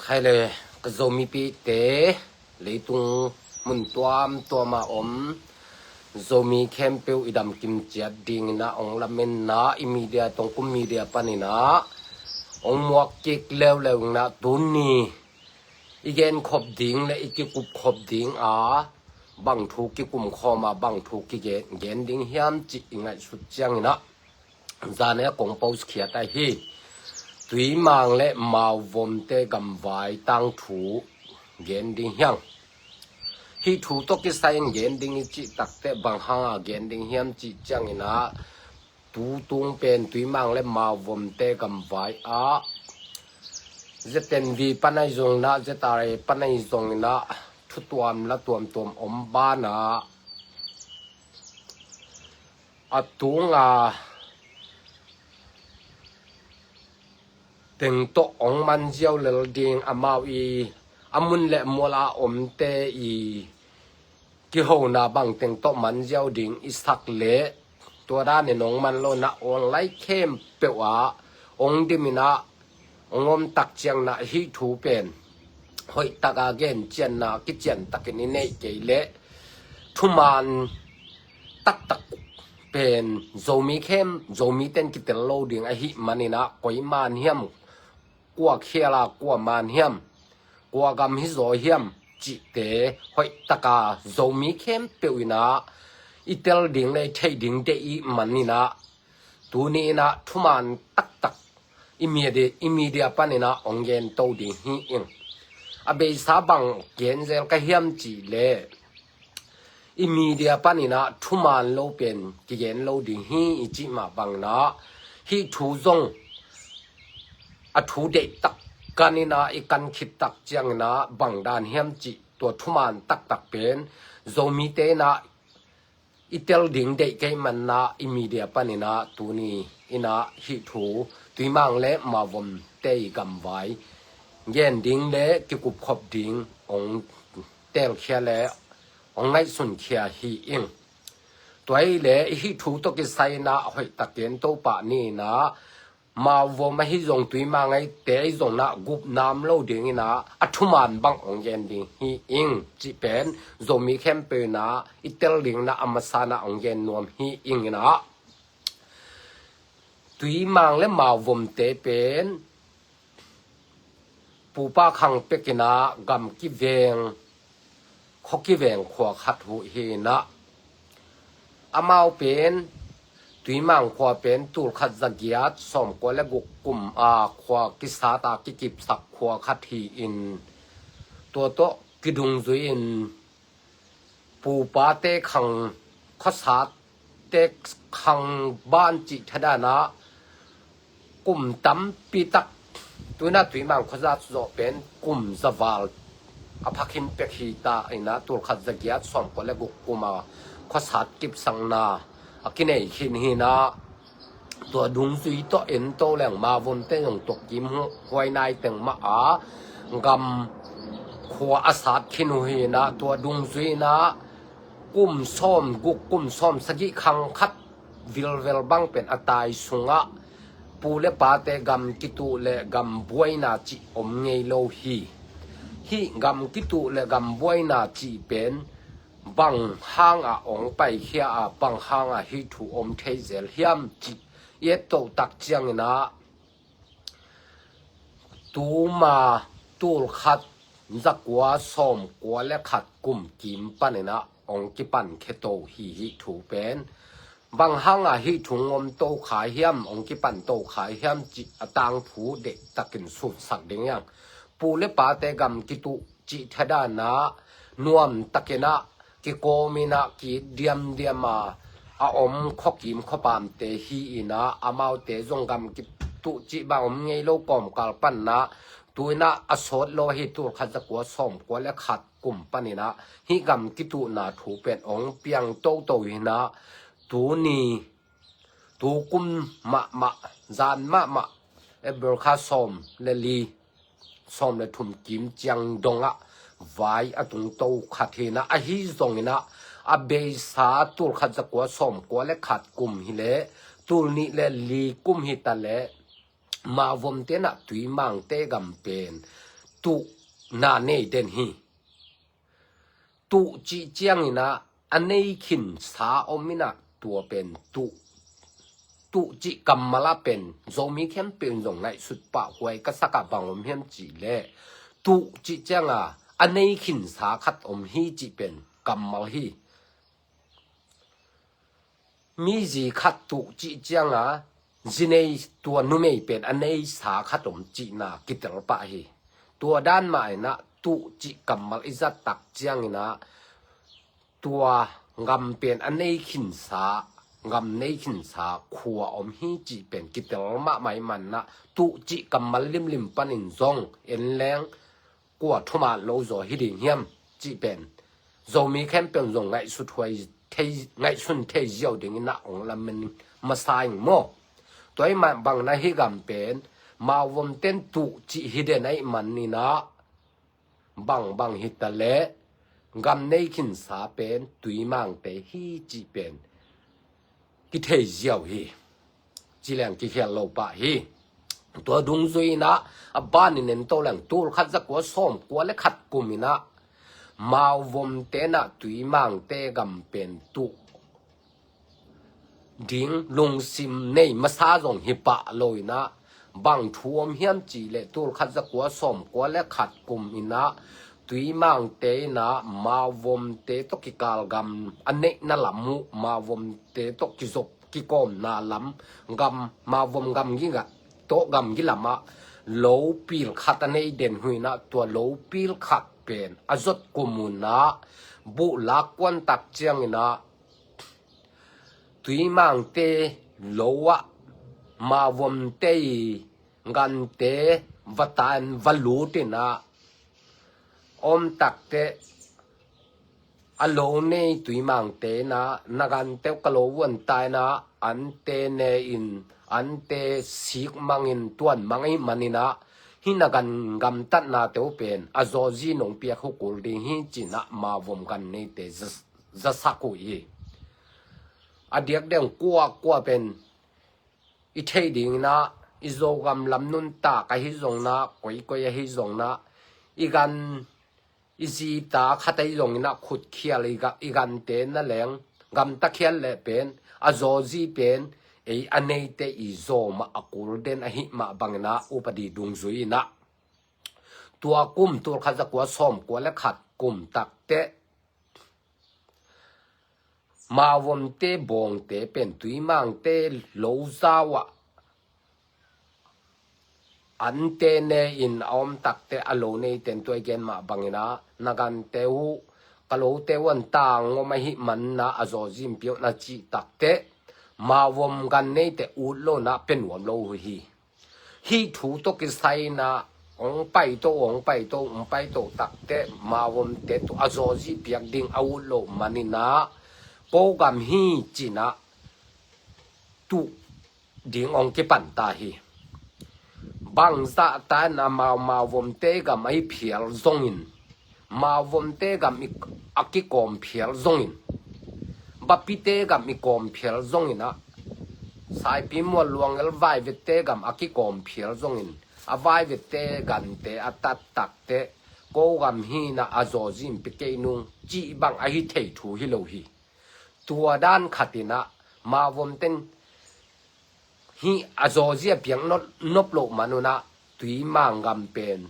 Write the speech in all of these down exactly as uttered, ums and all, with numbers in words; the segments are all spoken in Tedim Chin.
Hai le, ka Zomipite, leitung mun tuamtuam a om Zomi khempeuh i damkim ciat dingin ah hong lametna, i media, Tongkum Media panin ah hong muak kik leuleu in ah tuni i genkhop ding le i kikupkhop ding a bang thu kikum khawm a bang thu kigen, gen ding hiam cih i ngaihsut ciangin ah zan a kong post khiat ahi Tuimang le Mauvomte gamvai tangthu gen ding hi ing. Hih thu tawh kisai in gen ding i cih takteh bang hanga gen ding hiam cih ciangin ah, tu tung pen Tuimang le Mauvomte gamvai ah Z N V pan ahi zongin ah, Z R A pan ahi zongin ah, thutuam la tuamtuam om banah, a tunga teng tawh hong man ziau lel ding, amau i a mun le mual a omte i kihona bang teng tawh man ziau ding i sak leh, tua danin hong man lo in ah online khempeuh ah hong dim in ah, hong om tak ciangin ah hih thu pen hoih taka gen cianna kician takin i neih kei leh, thuman taktak pen Zomi khem, Zomite'n kitel lo ding ahih manin ah, koi man hiam, kua khial a kua man hiam, kua gam hi zaw hiam cihte hoih taka Zomi khempeuh in ah i tel ding le i theih ding deih i hih manin ah, tuni in ah thuman taktak i media, i media panin ah hong gen to ding hi ing. A beisa bang gen zel ka hiam cih leh, i media panin ah thuman lo pen kigen lo ding hi i cih mah bangin ah, hih thu zong a thu deihtak kan in ah i kan khit tak ciangin ah bang dan hiam cih, tua thuman taktak pen Zomite in ah i tel ding deih kei manin ah i media panin ah tuni in ah hih thu Tuimang le Mauvomte i gamvai gen ding le kikupkhop ding hong telkhia le hong ngaihsunkhia hi ing. Tua hi le hih thu tawh kisai in ah hoih takin Topa ni in ah, Mauvom ahi zong Tuimang ahi te ahi zong in ah gupnam lo dingin ah a thuman bang hong gen ding hi ing cih pen Zomi khempeuh in ah i tel dingin ah a masa in ah hong gen nuam hi ing in ah, Tuimang le Mauvomte pen pupa khang pekin ah gam kiveng, khua kiveng khua khat uh hi in ah, amau pen Tuimang khua pen tulkhat zagiat sawmkua le guk kum a khua kisat a kikipsak khua khat hi in, tua tawh kidungzui in pupate khang, khuasatte khang ban cih thadan ah kum tampi tak, tu in ah Tuimang khuazat zawh pen kum za val a phakhin pek hi ta in ah, tulkhat zagiat sawmkua le guk kum a khuasat kipsakna a kinei khin hi in ah, tua dungzui tawh en to leng Mauvomte zong tua kim huai nai teng mah a gam khua a sat khin uh hi in ah, tua dungzui in ah kum sawm guk, kum sawm sagih khang khat vilvel bang pen a tai sungah pu le pate gam kituh le gam buaina cih om ngei lo hi. Hih gam kituh le gam buaina cih pen bang hangah hong paikhia a, bang hangah hih thu om thei zel hiam cih i et toh tak ciangin ah, tuma tulkhat zakua sawmkua le khat kum kim panin ah hong kipan kheto hi hih thu pen. Bang hangah hih thu hong om to kha hiam, hong kipan to kha hiam cih a tangthu deihtakin sutsak ding hi ing. Pu le pate gam kituh cih thadan ah nuam takin ah kikawm in ah ki-it diamdiam a a om khuakim khuapamte hi in ah, amaute zong gam kituh cih bang om ngei lo kawmkal pan ah, tu in ah a sawt lo hi, tulkhat zakua sawmkua le khat kum panin ah hih gam kituhna thu pen hong piang toto hi in ah, tuni, tu kum mahmah, zan mahmah, April kha sawm le li, sawm le thum kim ciang dongah vai a tungto khat hi in ah, ahi zongin ah a beisa tulkhat zakua sawmkua le khat kum hi leh, tul nih le li kum hi ta leh, Mauvomte in ah Tuimangte gam pen tuhna nei den hi. Tuh cih ciangin ah a nei khinsa om in ah tua pen tuh, tuh cih kammal ah pen Zomi khempeuh in zong ngaihsut pah huai ka sak ah bang om hiam cih leh tuh cih ciang a a nei khinsa khat om hi cih pen kammal hi. Mi zi khat tuh cih ciang a zi nei tua numei pen a neisa khat om cihna kitel pah hi. Tua dan mah in ah tuh cih kammal i zat tak ciangin ah tua gam pen a nei khinsa, gam nei khinsa khua om hi cih pen kitel mahmah ahih manin ah tuh cih kammal limlim panin zong en leng kua thuman lo zaw hi ding hiam cih pen Zomi khempeuh in zong ngaihsut huai thei, ngaihsun thei ziau dingin ah ong lamen masa ing maw. Tua ahih mah bangin ah hih gam pen Mauvom ten tuh cih hi den ahih manin ah bangbang hi ta leh gam nei khinsa pen Tuimangte hi cih pen kithei ziau hi. Ci leng kikhial lo pah hi. Tua dungzui in ah a banin en to leng tul khat za kua sawm kua le khat kum in ah Mauvom ten ah Tuimangte gam pen tuh ding lungsim nei masa zong hi pah lo in ah bang thu om hiam cih leh tul khat za kua sawm kua le khat kum in ah Tuimangte in ah Mauvomte tawh kikal gam a neihna lam uh, Mauvomte tawh kizop kikawmna lam gam, Mauvom gam gi tawh gam gi lam ah lo pil khat a nei den uh in ah tua lo pil khat pen a zot kum un ah buh lak kuan tak ciangin ah Tuimangte lo ah Mauvomte i gante va tan va lut in ah om tak teh a lo nei Tuimangte in ah na gante uh ka lo vuan ta in ah ante ne in ante sik mangin tuan mang ahih manin ah hih na gan gamtatnate uh pen a zawzi nong piak uh kul ding hi ci in ah Mauvom gan neite za, zasak uh hi. A diakdiak kuakua pen i theih dingin ah i Zogam lam nuntak ahi zongin ah koikoi ahi zongin ah i gan i zita khat ahi zongin ah khutkhial i, ga, i gante na leng gamta khial leh pen a zawzi pen ei a neite i zaw mah a kul den ahih mah bangin ah upadi dungzui in ah tua kum tul khat za kua sawm kua le khat kum tak teh Mauvomte bawngte pen Tuimangte lo zau ah ante ne in a om tak teh a lo neite in tua i gen mah bangin ah na gante uh ka lote uh an tang om ahih manin ah a zawzi in pia un a cih tak teh Mauvom gan neite ut lo in ah pia nuam lo uh hi. Hih thu tawh kisai in ah ong pai to, ong pai to, ong pai to tak teh Mauvomte tawh a zawzi piak ding a ut loh manin ah ko gam hi ci in ah tuh ding ong kipan ta hi. Bangzah ta in ah Mau, Mauvomte gam ahi phial zongin Mauvomte gam i, a kikawm phial zongin Bapite gam i kawm phial zongin ah Saipi Mual Luang el Vaivette gam a kikawm phial zongin a Vaivette gante a tat tak teh ko gam hi in ah a zawzi in pia kei nung cih bang ahi thei thu hi lo hi. Tua dan khat in ah Mauvomte in hih a zawzi a piak nop, nop loh man un ah Tuimang gam pen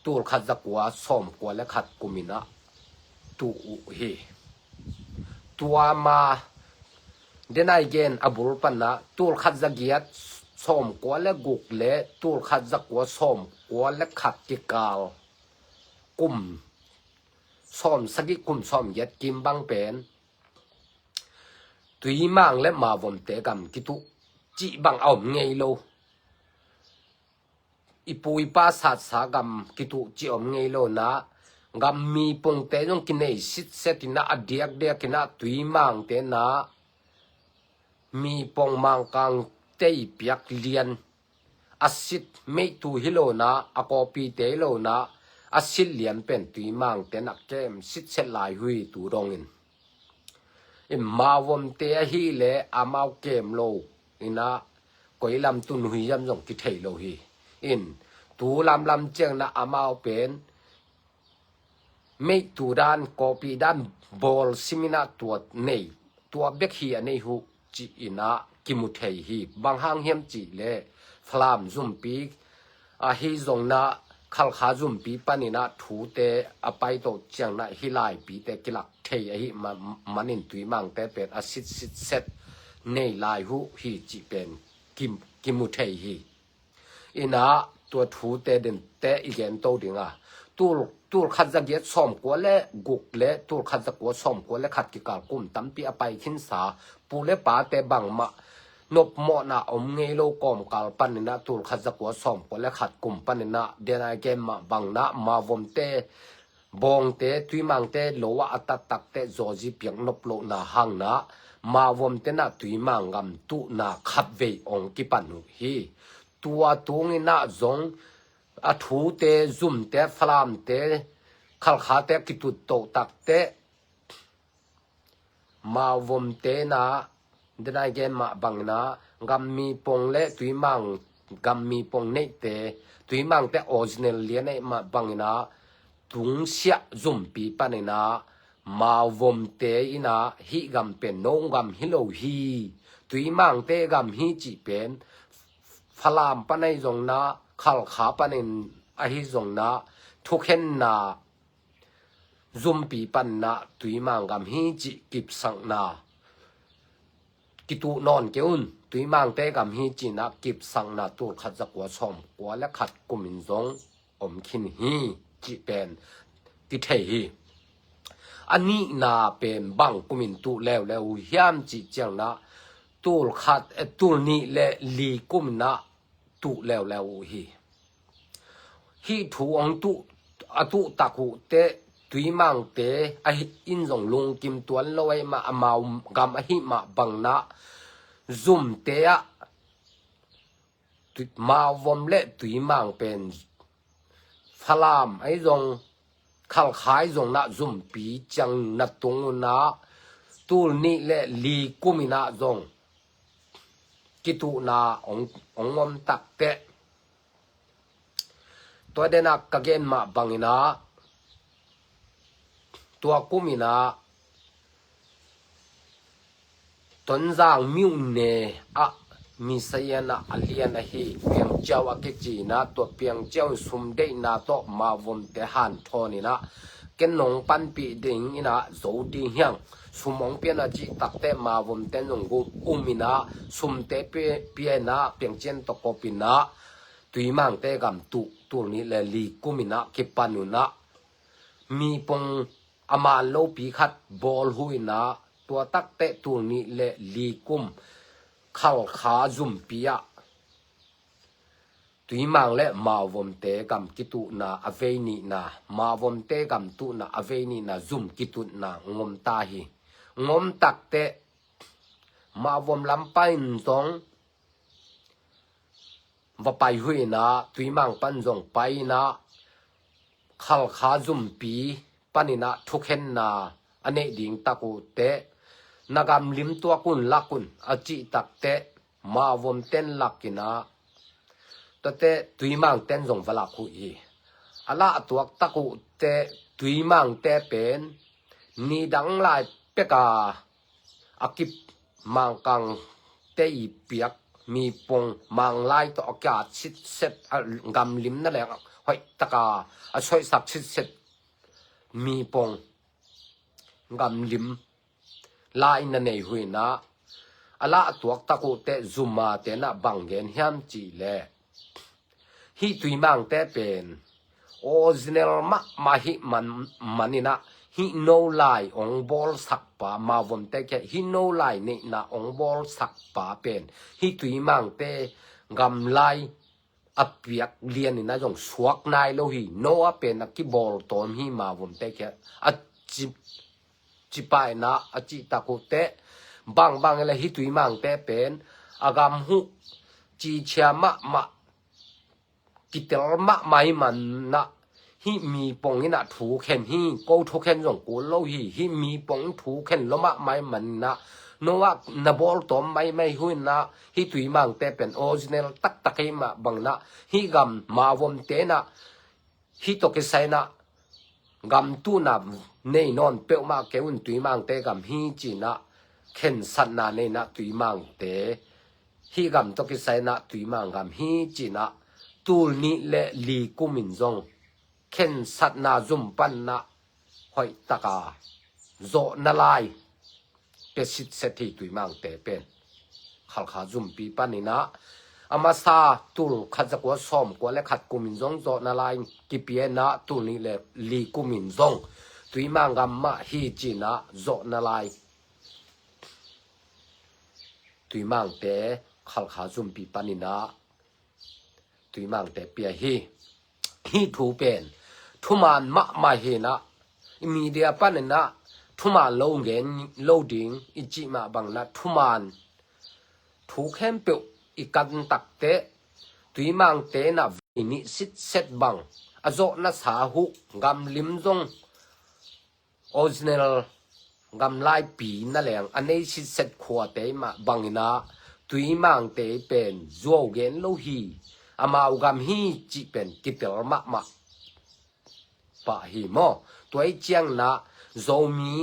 tul khat za kua sawm kua le khat kum in ah tuh uh hi. Tua ma den a i gen a bul pan ah tul khat za giat sawm kua le guk le tul khat za kua sawm kua le khat kikal kum sawm sagih kum sawm giat kim bang pen Tuimang le Mauvomte gam kituh cih bang a om ngei lo. I pu i pa satsa gam kituh cih om ngei lo in ah gam mipongte zong kinei sitset in ah a diakdiak in ah Tuimangte in ah mipong Mangkangte i piak lian a sit meihtu hi lo in ah a kawpite hi lo in ah a sit lian pen Tuimangte in ah kem sitset lai uh hi tu dongin. In Mauvomte ahih leh amau kem lo in ah koi lam tun uh hiam zong kithei lo hi. In Tu lamlam ciangin ah amau pen meihtu dan, kawpi dan bawl simin ah tua nei, tua bek hi a nei uh ci-in ah kimu thei hi. Bang hang hiam cih leh Falam zumpi, ahi zongin ah Khalkha zumpi panin ah thute a paito ciangin ah hih laipite kilak thei ahih ma-, manin Tuimangte pen a sitsit set nei lai uh hi cih pen ki, kimu thei hi. In ah tua thute dente i gen to ding a, tul, tul khat za giat sawm kua le guk le tul khat za kua sawm kua le khat kikal kum tampi a pai khinsa pu le pate bangmah nopmawhna om ngei lo kawmkal panin ah tul khat za kua sawm kua le khat kum panin ah, den a gen mah bangin ah Mawvomte, Bawngte, Tuimangte lo ah a tattakte zawzi piak nop lohna hangin ah Mawvomte in ah Tuimang gam tuhna khatvei ong kipan uh hi. Tua tungin ah zong a thute, zumte, Falamte, Khalkhate a kitut toh takteh Mawvomte in ah, den a gen mah bangin ah, gam mipong le Tuimang gam mipong neihte, Tuimangte original lian ahih mah bangin ah, tungsiah zumpi panin ah Mawvomte in ah hih gam pen no gam hi lo hi, Tuimangte gam hi cih pen Falam pan ahi zongin ah, Khalkha panin ahi zongin ah, thukhenna zumpi panin ah Tuimang gam hi cih kipsakna kituh nawn kei un. Tuimangte gam hi ci-in ah kipsakna tul khat za kua sawm kua le khat kumin zong om khin hi cih pen kithei hi. A nihna pen bang kumin tuh leuleu uh hiam cih ciangin ah tul khat, eh, tul nih le li kumin ah tuh leuleu uh hi. Hih thu ong tuh, a tuh tak uh teh Tuimangte ahi in zong lungkim tuan lo ahih mah, amau gam ahih mah bangin ah zumte ah Tui-, Mawvom le Tuimang pen Falam ahi zong, Khalkha ahi zongin ah zumpi ciang na tung un ah, tul nih le li kumin ah zong kituhna ong, ong om takteh, tua den ah ka gen mah bangin ah, tua kumin ah Tonzang myone ah Misaian ah a lian ahi Piangciau a kici in ah, tua Piangciau in sum deihna tawh Mawvomte hanthawn in ah, ken nong panpih ding in ah zo ding hiang, sum ong pia in ah cih takteh Mawvomte in zong gum um in ah, sumte pia, pia in ah Piangcian tawh kop in ah Tuimangte gam tuh tul nih le li kumin ah kipan un ah, mipong a man lopi khat bawl uh in ah, tua takteh tul nih le li kum Khalkha zumpi ah Tuimang le Mawvomte gam kituhna a vei nihna, Mawvomte gam tuhna a vei nihna zum kitutna ngom ta hi. Ngom takteh Mawvom lam pan zong va pai uh in ah, Tuimang pan zong pai in ah, Khalkha zumpi panin ah thukhenna a neih ding tak uh teh, na gam lim tuak un lak un a cih takteh, Mawvomte in lak in ah, tuate Tuimangte in zong va lak uh hi. A lah tuak tak uh teh Tuimangte pen nidang lai pek a, a kip Mangkangte i piak mipong Manglai tawh a kia sitset, a gam lim na leng hoih taka a soihsak sitset mipong gam lim lai na nei uh in ah, a lah tuak tak uh teh zumate in ah bang gen hiam cih leh, hih Tuimangte pen original mahmah hih man, man in ah, hih no lai ong bawlsak pa, Mawvomte kia hih no lai neihna ong bawlsak pa pen hih Tuimangte gam lai a piak lian in ah zong suak nai lo hi. No a pen a kibawl tawm hi, Mawvomte kia a ci, ci pa in ah a cih tak uh teh, bangbang in leh hih Tuimangte pen a gam uh cicia mahmah, kitel mahmah ahih man in ah, hih mipong in ah thu khen hi. Ko thu khen zong kul lo hi. Hih mipong thu khen lua mahmah ahih man in ah, Noah na bawl tawm maimai hu inah hih Tuimangte pen original taktak hi mah bang inah hih gam Mawvomte inah hih tawh kisai inah gam tuhna nei nawn peuhmah kei un, Tuimangte gam hi ci inah khensatna nei inah Tuimangte hih gam tawh kisai inah Tuimang gam hi ci inah tul nih le li kum in zong khensatna zum pan inah hoihtaka zawhna lai pia sitset hi. Tuimangte pen Khalkha zumpi pan inah a masa tul khat za kua sawm kua le khat kum in zong zawhna lai kipia inah tul nih le li kum in zong Tuimang gam mah hi ci inah zawhna lai Tuimangte Khalkha zumpi pan inah Tuimangte pia hi. Hih thu pen thuman mahmah hi inah i media pan inah thuman lo gen lo ding i cih mah bang inah thuman thu khempeuh i kan takteh Tuimangte inah vei nih sitset bang a zawhna sa uh gamlim zong original gamlaipi na leng a nei sitset khuate mah bang inah Tuimangte pen zuau gen lo hi. Amau gam hi cih pen kitel mahmah pah hi maw. Tua ih ciang inah Zomi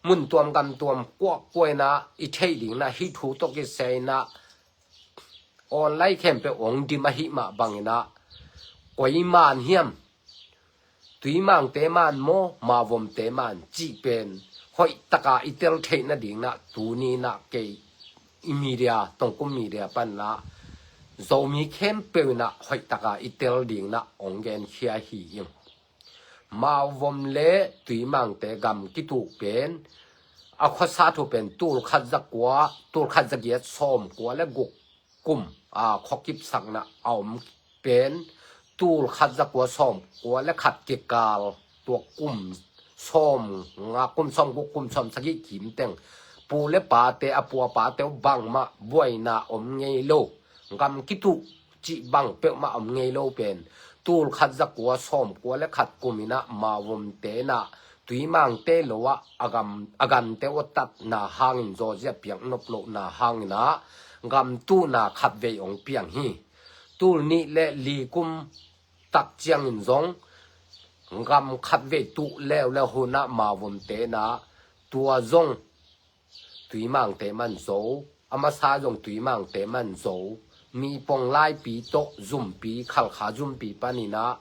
mun tuam gam tuam kuahkuah inah i theih ding inah hih thu tawh kisai inah online khempeuh hong dim ahih mah bang inah koi man hiam, Tuimangte man maw, Mawvomte man cih pen hoihtaka i tel theih nading inah tuni inah kei i media, Tongkum media pan inah Zomi khempeuh inah hoihtaka i tel ding inah hong genkhia hi ing. Mawvom le Tuimangte gam kituh pen a khuasa thu pen tul khat za kua, tul khat za giat sawm kua le guk kum a khuakipsakna a om pen tul khat za kua sawm kua le khat kikal, tua kum sawm nga, kum sawm guk, kum sawm sagih kim teng pu le pate, a pu a pate uh bangmah buaina om ngei lo. Gam kituh cih bang peuhmah om ngei lo pen tul khat za kua sawm kua le khat kum inah Mawvomte inah Tuimangte lo ah a gam, a gamte uh a tatna hangin zawzia piak nop lohna hang inah gam tuhna khatvei hong piang hi. Tul nih le li kum tak ciangin zong gam khatvei tuh leuleu hun ah Mawvomte inah tua zong Tuimangte man zo, a masa zong Tuimangte man zo, mipong laipi tawh zumpi, Khalkha zumpi pan inah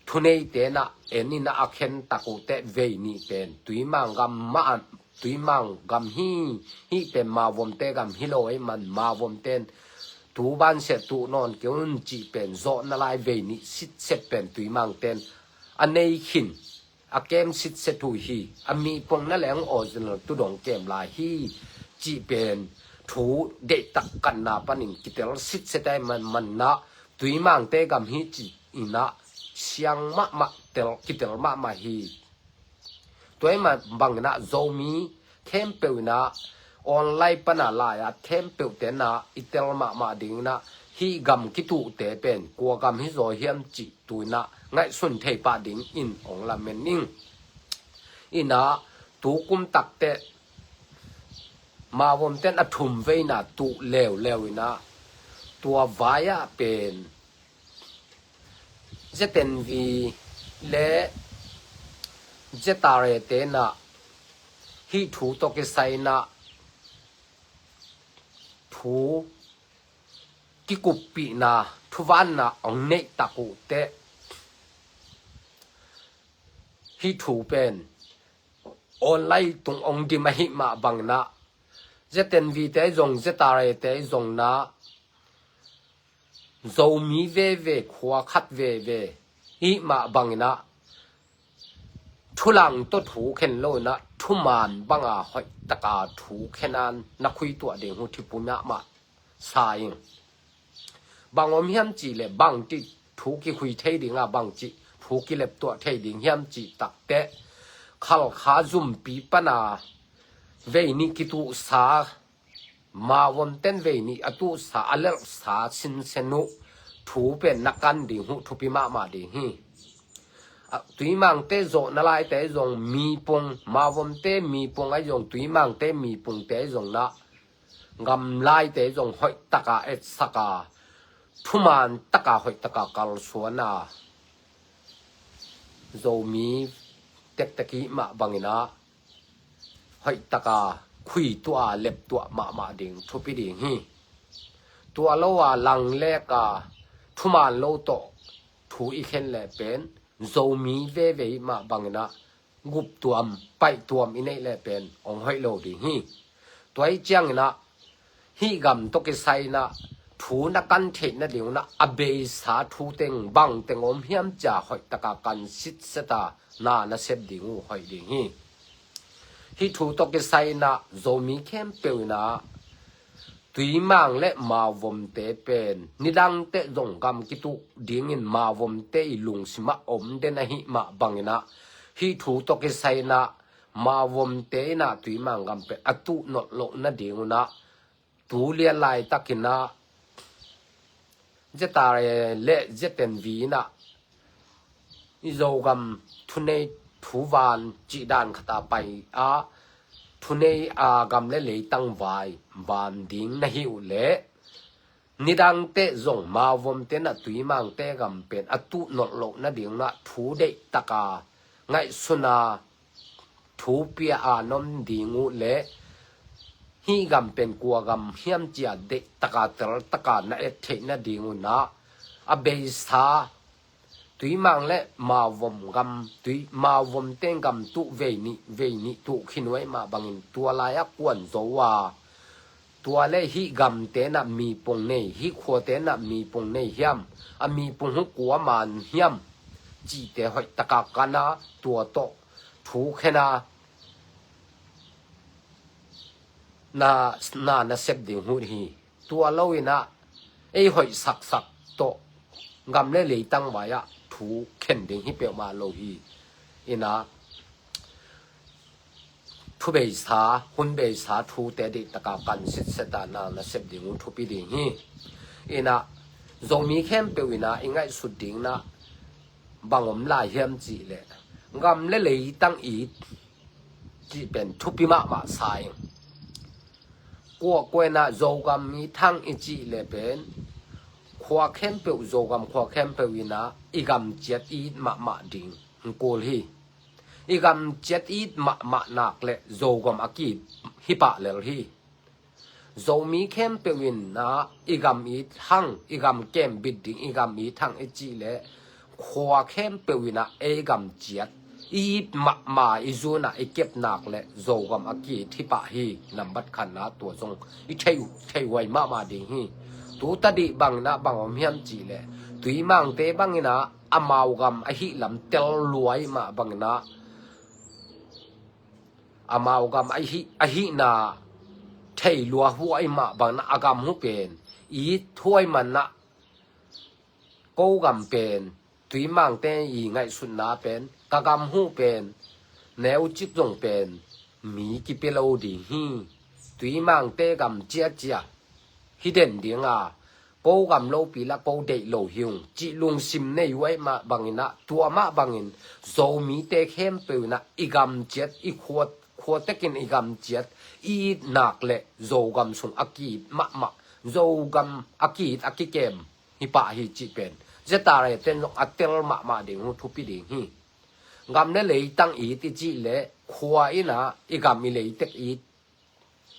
thuneite inah en inah a khen tak uh teh vei nih pen Tuimang gam mah, Tuimang gam hi, hih pen Mawvomte gam hi lo ei man Mawvomte in tu bansia tuh nawn kei un cih pen zawhna lai vei nih sitset pen Tuimangte in a nei khin a kem sitset uh hi. A mipong na leng original tu dong kem lai hi cih pen thu deihtak kanna panin kitel sitset ai man, man inah Tuimangte gam hi ci inah siang mahmah tel, kitel mahmah hi. Tua ih mah bang inah Zomi khempeuh inah online pan a lai-at khempeuhte inah i tel mahmah ding inah hih gam kituhte pen kua gam hi zaw hiam cih tu inah ngaihsun thei pah dingin hong lamen ing. Inah tu kum takteh Mawvomte in a thum veina tuh leuleu inah tua vai-ah pen Z N V le Z R A te inah hih thu tawh kisai inah thu kikuppihna, thuvanna hong neih tak uh teh hih thu pen online tung hong dim ahih mah bang inah Z N V te zong, Z R A te zong inah Zomi veve, khua khat veve hih mah bang inah thulang tawh thu khen lo inah thuman banga hoihtaka thu khen an na khuituah ding uh thipum mahmah sa ing. Bang om hiam cih leh bangci thu kikhui thei ding a, bangci thu kileptuah thei ding hiam cih takteh Khalkha zumpi pana vei nih kituhsa, Mawvomte in vei nih a tuhsa, a lelhsa sinsen uh thu pen na kan ding uh thupi mahmah ding hi. Tuimangte zawhna laite zong mipung, Mawvomte mipung ahi zong, Tuimangte mipungte zong na, gam laite zong hoih taka etsaka, thuman taka hoih taka kalsuana, Zomi tektek i hih mah bangin ah hoih taka khui tuah a lep tuah mahmah ding thupi ding hi. Tua lo a langlek a thuman lo tawh thu i khen leh pen Zomi veve i hih mah bangin ah gup tuam, paih tuam i neih leh pen hong hoih lo ding hi. Tua hi ciangin ah hih gam tawh kisai in ah thu na kan theih nading un ah a beisa thu teng bang teng om hiam cia hoih taka kan sitset a na na sep ding uh hoih ding hi. Hih thu tawh kisai in ah Zomi khempeuh in ah Tuimang le Mawvomte pen nidangte zong gam kituh dingin Mawvomte i lungsim ah om den ahih mah bangin ah hih thu tawh kisai in ah Mawvomte in ah Tuimang gam pen a tuh nolh loh nading un ah tu lian laitakin ah ZRA le ZNV in ah i Zogam thunei thuvan cih dan khat a pai a, thunei a gam le leitang vai van ding na hi uh leh nidangte zong Mawvomte in ah Tuimangte gam pen a tuh nolh loh nading un ah thu deih taka ngaihsun a thu pia a na om ding uh leh hih gam pen kua gam hiam cia deih taka tel taka na et theih nading un ah a beisa Tuimang le Mawvom gam, Tui, Mawvomte gam tuh vei nih, vei nih tuh khin uh ahih mah bangin tua lai-ah kuan zo a, tua le hih gamte in ah mipung nei, hih khuate in ah mipung nei hiam, a mipung uh kua man hiam cihte hoih taka kan a, tua tawh thu khen a na, na, na sep ding uh hi. Tua lo in ah ei hoih saksak tawh gam le leitang vai ah thu khen ding hi peuhmah lo hi. In ah thu beisa, hun beisa thute deih taka kan sitset a na na sep ding uh thupi ding hi. In ah Zomi khempeuh in ah i ngaihsut ding in ah bang om lai hiam cih leh gam le leitang it cih pen thupi mahmah sa ing. Kuakua in ah Zogam it hang i cih leh pen khua khempeuh, Zogam khua khempeuh in ah i gam ciat it mahmah ding kul hi. I gam ciat it mahmah nak leh Zogam a ki-it hi pah lel hi. Zomi khempeuh in ah i gam it hang, i gam kembit ding, i gam it hang i cih leh khua khempeuh in ah ei gam ciat i it mahmah, i zun ah i kep nak leh Zogam a ki-it hi pah hi. Nambat khatna tua zong i thei, thei huai mahmah ding hi. Tu tadih bangin ah bang om hiam cih leh Tuimangte bangin ah amau gam ahih lam tel lua ahih mah bangin ah amau gam ahih, ahihna thei lua huai mah bangin ah a gam uh pen it huai man ah ko gam pen Tuimangte i ngaihsutna pen ka gam uh pen neucik zong pen mi kipia lo ding hi. Tuimangte gam ciacia hi den ding a, ko gam lopi lah ko deih lo hi ung cih lungsim nei uh ahih mah bangin ah tua mah bangin Zomite khempeuh in ah i gam ciat, i khua, khua tekin i gam ciat i it nak leh Zogam sung a ki-it mahmah, Zogam a ki-it a kikem hi pah hi cih pen ZRA ten zong a tel mahmah ding uh thupi ding hi. Gam le leitang it i cih leh khua in ah i gam i leitek it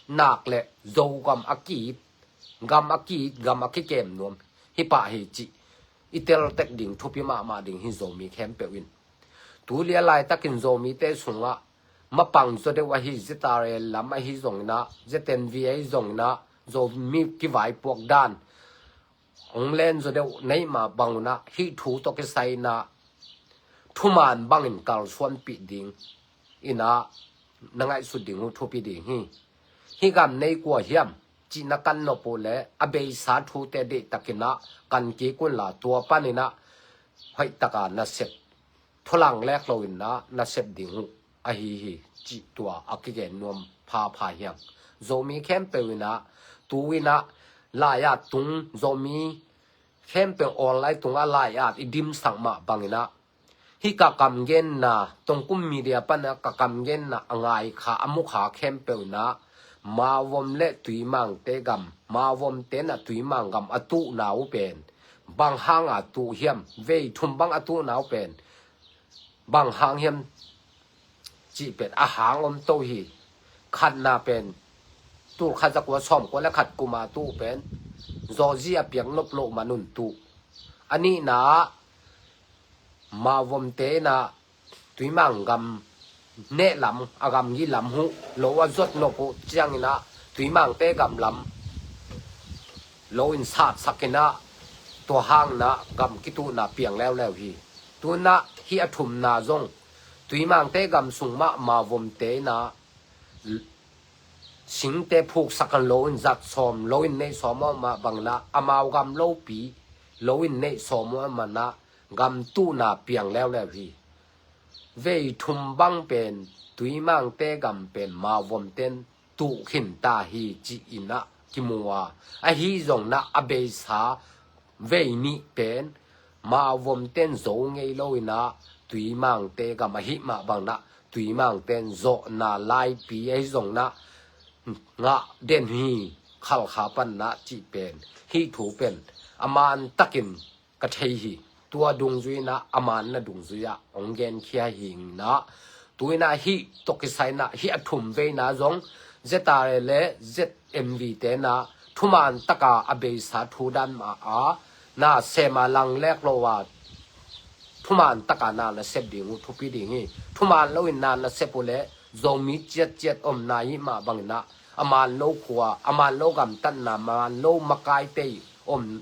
nak leh Zogam a ki-it, gam a ki-it, gam a kikem nuam hi pah hi cih i teltek ding thupi mahmah ding hi Zomi khempeuh in. Tu lian laitakin Zomite sungah mapang zaw deuh ahi ZRA lam ahi zongin ah, ZNV ahi zongin ah, Zomi kivaipuak dan hong len zaw deuh na hih mah bang un ah hih thu tawh kisai in ah thuman bangin kalsuanpih ding in ah na ngaihsut ding uh thupi ding hi. Hih gam nei kua hiam cih na kan nop uh leh a beisa thute deih takin ah kan kik un la, tua panin ah hoih taka na sep, thulang lek lo in ah na sep ding uh ahi hi cih tua a kigen nuam phapha hi hang. Zomi khempeuh in ah tu in ah lai-at tung, Zomi khempeuh online tungah lai-at i dimsak mah bangin ah Hih ka kam genna, Tongkum Media pana ka kam genna a ngai kha, a mu kha khempeuh inah, Mawvom le Tuimangte gam, Mawvomte inah Tuimang gam a tuhna uh pen bang hanga tuh hiam, vei thum bang a tuhna uh pen bang hang hiam cih pen a hang om to hi. Khatna pen tul khat za kua sawm kua le khat kuma tuh pen zawhzi a piak nop loh manun tuh. A nihna ah Mawvomte inah Tuimang gam neh lam, a gam gih lam huh lo a zot nop uh cianginah Tuimangte gam lam lo in satsak inah tua hang inah gam kituhna piang leuleu hi. Tu inah hih a thumna zong Tuimangte gam sung mah Mawvomte inah singte phuksak an lo in zat sawm, lo in neih sawm aw mah bang inah amau gam lopi lo in neih sawm aw mah inah gam tuhna piang leuleu hi. Vei thum bang pen Tuimangte gam pen Mawvomte in tuh khin ta hi ci inah kimu a, ahi zong inah a beisa vei nih pen Mawvomte in zo ngei lo inah Tuimangte gam ahi mah bang inah Tuimangte in zawhna laipi ahi zong inah ngah den hi. Khalkha pan inah cih pen hih thu pen a man takin ka thei hi. Tua dungzui inah a manna dungzui ah hong genkhia hi inah, tu inah hih tawh kisai inah hih a thum veina zong Z R A le Z M V te inah thuman taka a beisa thu dan mah a na sem a lang lek lo a thuman taka na na sep ding uh thupi ding hi. Thuman lo in na na sep uh leh Zomi ciatciat om na hi mah bang inah a man lo khua, a man lo gamtatna, man lo makaite om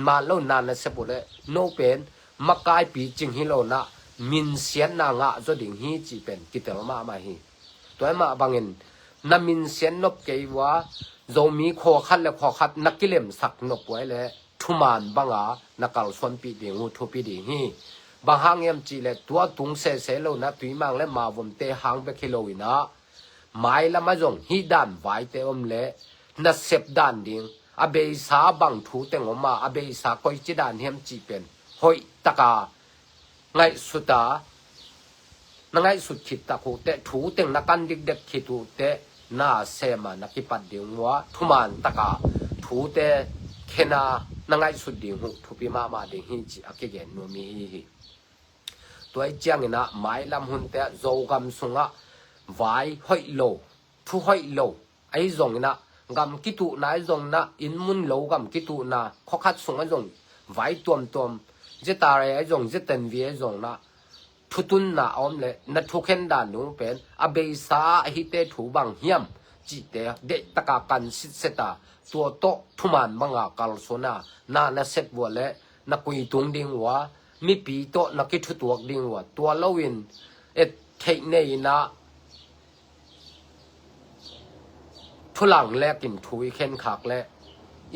man lo na na sep uh leh no pen makaipi cing hi lo inah minsiatna ngah zaw ding hi cih pen kitel mahmah hi. Tua hi mah bangin na minsiat nop kei uh a, Zomi khua khat le khua khat na kilemsak nop uh a leh thuman banga na kalsuanpih ding uh thupi ding hi. Bang hang hiam cih leh tua tung sese lo inah Tuimang le Mawvomte hang bek hi lo inah mailam ah zong hih dan vaite om leh na sep dan ding, a beisa bang thu teng om a, a beisa koici dan hiam cih pen hoih taka ngaihsut a, na ngaihsut khit tak uh teh, thu teng na kan dikdek khit uh teh na sem a na kipat ding uh a, thuman taka thute khen a na ngaihsut ding uh thupi mahmah ding hi cih a kigen nuam hi hi. Tua hi ciang inah mailam hunte ah Zogam sungah vai hoih lo, thu hoih lo ahi zong inah, gam kituhna ahi zong inah, inn mun lo gam kituhna, khua khat sung ahi zong vai tuamtuam, Z R A ahi zong, Z N V ahi zong inah thutunna a om leh na thukhen dan ding uh pen a beisa a hihte thu bang hiam cihte deih taka kan sitset a, tua tawh thuman banga kalsuan a na na sep uh a leh na kuitung ding uh a, mipi tawh na kithutuak ding uh a, tua lo in et theih nei inah thulang lekin thu i khenkhak leh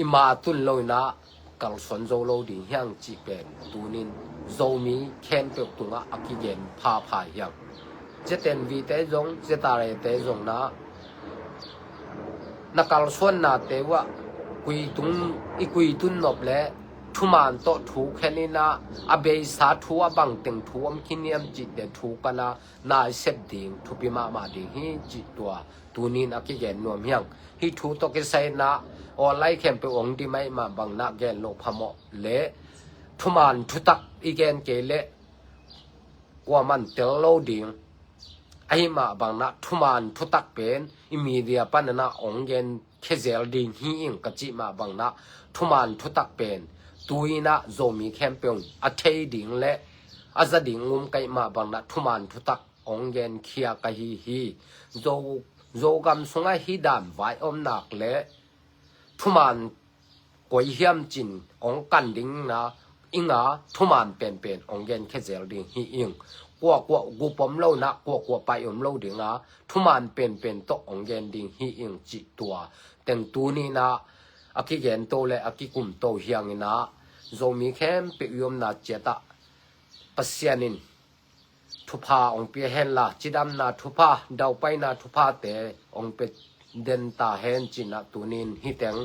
i ma tun lo inah kalsuan zo lo ding hi hang cih pen tunin Zomi khempeuh tungah a kigen phapha hi hang. Z N V te zong, Z R A te zong inah na kalsuannate uh ah kuitung, i kuitun nop leh thuman tawh thu khen inah a beisa thu a bang teng thu om khin hiam cihte thu kan a na i sep ding thupi mahmah ding hi cih tua tunin a kigen nuam hi hang. Hih thu tawh kisai inah online khempeuh hong dim ahih mah bang inah gen loh phamawh leh thuman thutak i gen kei leh kuaman tel lo ding. Ahi mah bang inah thuman thutak pen i media pan inah hong gen khezel ding hi ing ka cih mah bang inah thuman thutak pen tu inah Zomi khempeuh a thei ding le a za ding um ka hih mah bang inah thuman thutak hong genkhia ka hi hi. Zo, Zogam sungah hih dan vai om nak le thuman koi hiam cin hong kan ding na ing a, thuman penpen hong genkhia zel ding hi ing. Kuakua gup om lo na, kuakua pai om lo ding a, thuman penpen tawh hong gen ding hi ing cih tua teng tuni na a kigen to le a kikum to hi hang inah, Zomi khempeuh i omna ciatah Pasian in thupha hong pia henla, cidamna thupha, daupaina thuphate hong pia den ta hen ci-in ah tunin hih teng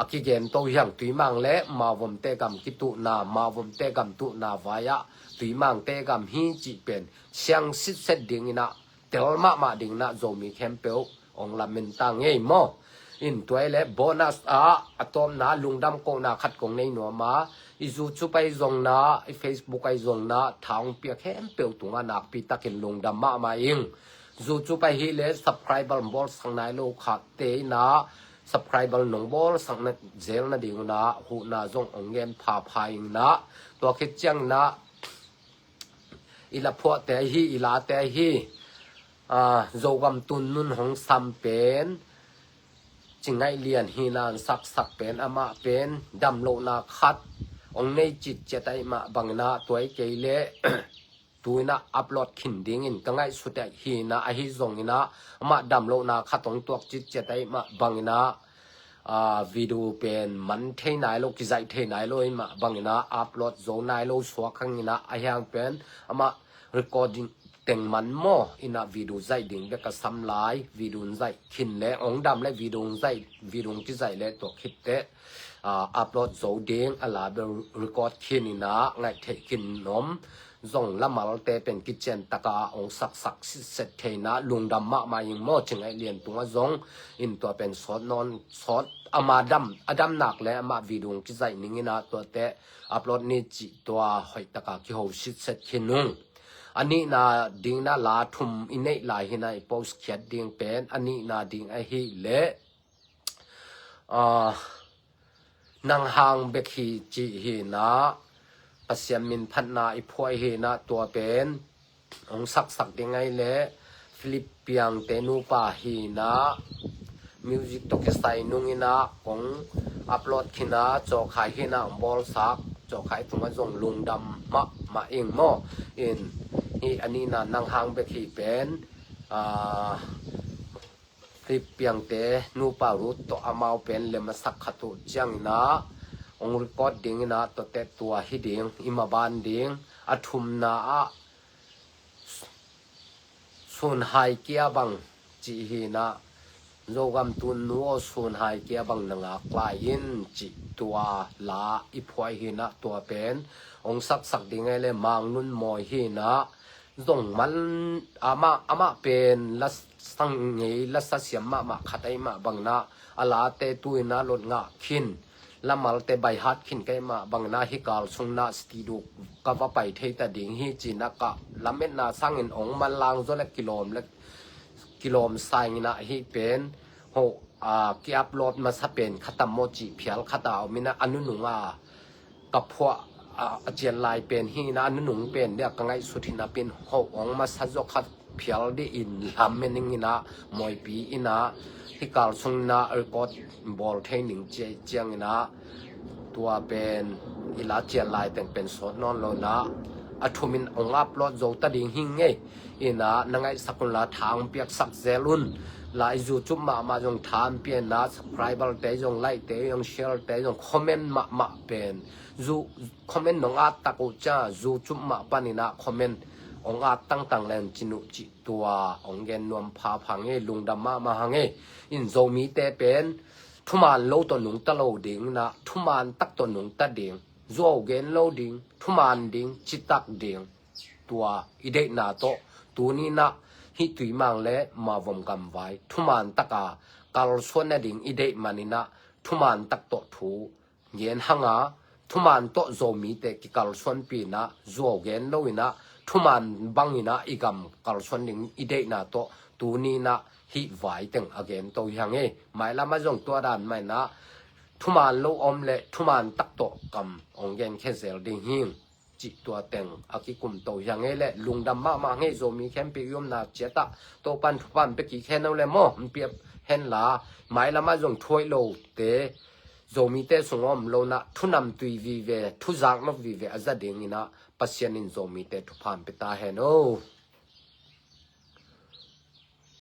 a kigen to hiang. Tuimang le Mawvomte gam kituhna, Mawvomte gam tuhna vai-ah Tuimangte gam hi cih pen siang sitset dinginah, tel mahmah dinginah Zomi khempeuh hong lamen ta ngei maw. In tua i le bonus ah a tawpna lungdam kohna khat kong nei nuam a, i YouTube ahi zongna, i Facebook ahi zongna, tha hong pia khempeuh tungah nakpi takin lungdam mahmah ing. YouTube ahi le subscriber bawlsak nai lo khatte inah subscriber nong bawlsak na zel nadingunah huhna zong hong gen phapha ingnah, tua khit cianginah i la phuahte ahi, i late ahi, ah, Zogam tun nun hong sam pen Cingaih Lian hina hong saksak pen, amah pen damlohna khat hong nei citciat ahih mah banginah, tua i kei leh tuinah upload khin dingin ka ngaihsut ahina, ahi zonginah amah damlohna khat hong tuak citciat ahih mah banginah, ah, video pen man thei nai lo, kizaih thei nai lo ahih mah banginah upload zo nai lo suak hanginah, ahi hang pen amah recording teng man maw inah video zaih ding bek a sam lai. Video zaih khin le hong dam le video zaih, video kizaih le tua khitteh, ah, upload zo ding a la bel record khin inah ngaih theih khin om. Zong lamalte pen kician taka hong saksak sitset theina lungdam mahmah ing maw. Cingaih Lian tungah zong in tua pen sawt nawn, sawt ama dam, a dam nak le amah video kizaih ninginah tuate upload ni cih tua hoih taka kiho sitset khin ung. A nihna dinginah la thum i neih lai hinah i post khiat ding pen, a nihna ding ahi leh, ah, nang hang bek hi cih hinah, Pasian min phatna i phuai hinah, tua pen hong saksak ding ahi leh Philip Piangte nupa hinah, music tawh kisai nunginah kong upload khinah, Cawkhai hinah hong bawlsak, Cawkhai tungah zong lungdam mahmah ing maw. In hi a nihna nang hang bek hi pen, ah, Philip Piangte nupa Ruth tawh amau pen lem a sak khat uh cianginah hong record dinginah tuate tua hi ding, i maban ding. A thumna ah Sunhai Kia Bang cih hinah, Zogam tun nu aw, Sunhai Kia Bang na ngak lai in cih tua la i phuai hinah, tua pen hong saksak ding ahi leh Mang Nun Mawi hinah, zong man, amah, amah pen la sang ngei, la sa siam mahmah khat ahih mah banginah a late tuinah lot ngah khin, lamalte by heart khin ka hih mah banginah hih kal sunginah studio ka va pai thei ta ding hi cinah ka lametna sangin hong manlang zaw le kilawm le kilawm sa inginah hih pen ho, ah, ki-upload masa pen khatam maw cih phial khata om inah, a nunung a ka phuah, ah, a cian lai pen hinah, a nunung pen dia ka ngaihsut hinah pin ho hong masa zaw khat phial dih in lam mening inah, Mawipi inah hih kal sunginah record bawl thei ning ciai cianginah, tua pen i la cian lai teng pen sawt nawn lo inah, a thumin hong upload zo ta ding hi ngei. Inah na ngaihsak unla tha hong piaksak zel un. La i YouTube mahmah zong tha hong pia inah, subscriber te zong, like te zong, share te zong, comment mahmah pen zu, comment nong at tak uh cia, YouTube mah paninah comment hong at tangtang leng cin uh cih tua hong gen nuam phapha ngei, lungdam mahmah hang ei. In Zomite pen thuman lo tawh nungta lo dinginah, thuman tak tawh nungta ding, zuau gen lo ding, thuman ding, citak ding, tua i deihna tawh tuninah hih Tuimang le Mawvom gamvai thuman taka kalsuan nading i deih maninah thuman tak tawh thu gen hanga, thuman tawh Zomite kikalsuanpi inah, zuau gen lo inah, thuman banginah i gam kalsuan ding i deihna tawh tuninah hih vai teng a gen to hi hang ei. Mailamah zong tua dan mah inah thuman lo om le thuman tak tawh kam hong genkhia zel ding hing cih tua teng a kikum to hi hang ei le, lungdam mahmah hang ei. Zomi khempeuh i omna ciatah Topan thupha hong pia kik hen o le maw, hong pia henla, mailamah zong thuaih lote, Zomite sung a om lo inah thunamtui vive, thuzak nop vive a za dinginah Pasian in Zomite thupha hong pia ta hen o.